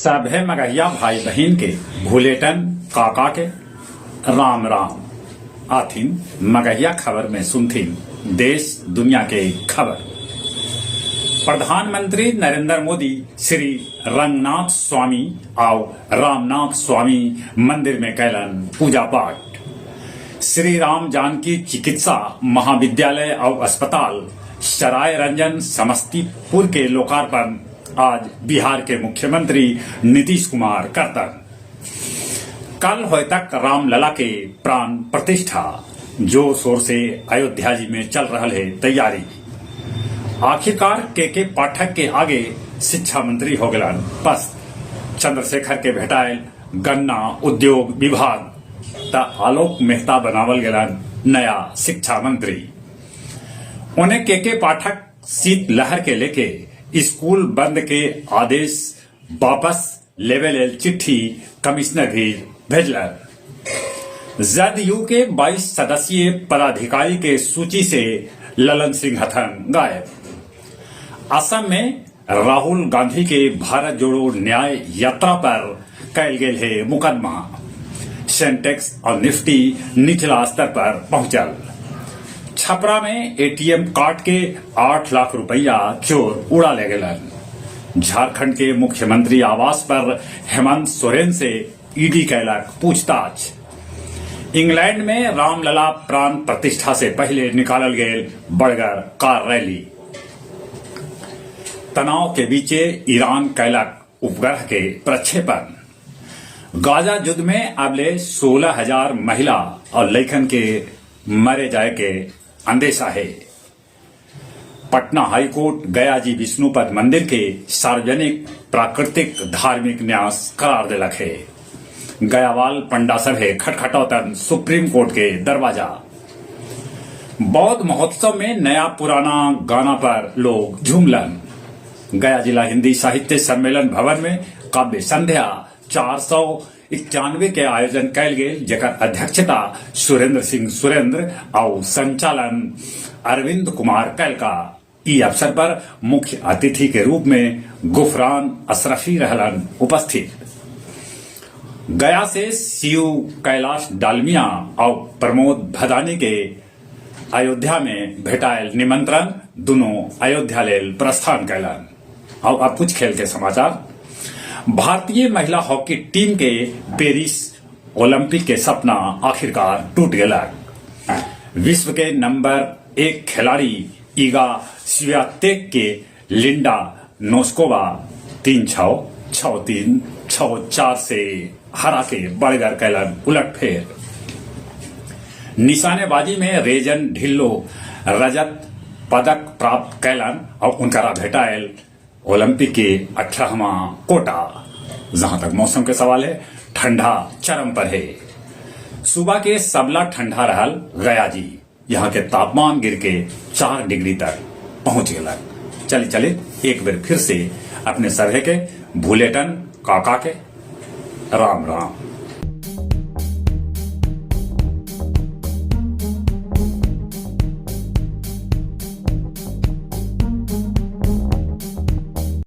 सभे मगहिया भाई बहिन के भुलेटन काका के राम राम। आथिन मगहिया खबर में सुनथिन देश दुनिया के खबर। प्रधानमंत्री नरेंद्र मोदी श्री रंगनाथ स्वामी आउ रामनाथ स्वामी मंदिर में कैलन पूजा पाठ। श्री राम जानकी चिकित्सा महाविद्यालय और अस्पताल सराय रंजन समस्तीपुर के लोकार्पण आज बिहार के मुख्यमंत्री नीतीश कुमार करतन। कल होय तक रामलला के प्राण प्रतिष्ठा जोर शोर से अयोध्या जी में चल रहा है तैयारी। आखिरकार के पाठक के आगे शिक्षा मंत्री हो गलन पस्त। चंद्रशेखर के भेटायल गन्ना उद्योग विभाग त आलोक मेहता बनावल गलन नया शिक्षा मंत्री। उन्हें के पाठक शीत लहर के लेके स्कूल बंद के आदेश वापस लेवे लेल चिट्ठी कमिश्नर भी भेजलन। जदयू के 22 सदस्यीय पदाधिकारी के सूची से ललन सिंह हथन गायब। असम में राहुल गांधी के भारत जोड़ो न्याय यात्रा पर कैल गेल है मुकदमा। सेंटेक्स और निफ्टी निचला स्तर पर पहुंचल। छपरा में एटीएम कार्ड के 8 लाख रुपया चोर उड़ा ले गलन। झारखंड के मुख्यमंत्री आवास पर हेमंत सोरेन से ईडी कैलक पूछताछ। इंग्लैंड में रामलला प्राण प्रतिष्ठा से पहले निकालल गेल बड़गर कार रैली। तनाव के बीचे ईरान कैलक उपग्रह के प्रक्षेपण। गाजा युद्ध में अबले 16,000 महिला और लइकन के मरे जाए के अंदेशा है। पटना हाईकोर्ट गया जी विष्णुपद मंदिर के सार्वजनिक प्राकृतिक धार्मिक न्यास करार दिलक है। गयावाल पंडा सभे खटखटौतन सुप्रीम कोर्ट के दरवाजा। बौद्ध महोत्सव में नया पुराना गाना पर लोग झूमलन। गया जिला हिंदी साहित्य सम्मेलन भवन में काव्य संध्या 491 के आयोजन कैल गेल, जेकर अध्यक्षता सुरेंद्र सिंह सुरेंद्र और संचालन अरविंद कुमार कैलका। ई अवसर पर मुख्य अतिथि के रूप में गुफरान अशरफी रहलन उपस्थित। गया से सीयू कैलाश डालमिया और प्रमोद भदानी के अयोध्या में भेटायल निमंत्रण, दोनों अयोध्या लेल प्रस्थान कैलन। और अब कुछ खेल के समाचार। भारतीय महिला हॉकी टीम के पेरिस ओलंपिक के सपना आखिरकार टूट गया। विश्व के नंबर 1 खिलाड़ी ईगा स्वियातेक के लिंडा नोस्कोवा 3-6, 6-3, 6-4 से हरा के बड़गर कैलन उलटफेर। निशानेबाजी में रेजन ढिल्लो रजत पदक प्राप्त कैलन और उनका भेटायल ओलंपिक के 18वां कोटा। जहां तक मौसम के सवाल है, ठंडा चरम पर है। सुबह के सबला ठंडा रहल गया जी, यहाँ के तापमान गिर के 4 डिग्री तक पहुंच गया। चले चले एक बार फिर से अपने सभे के भूलेटन काका के राम राम।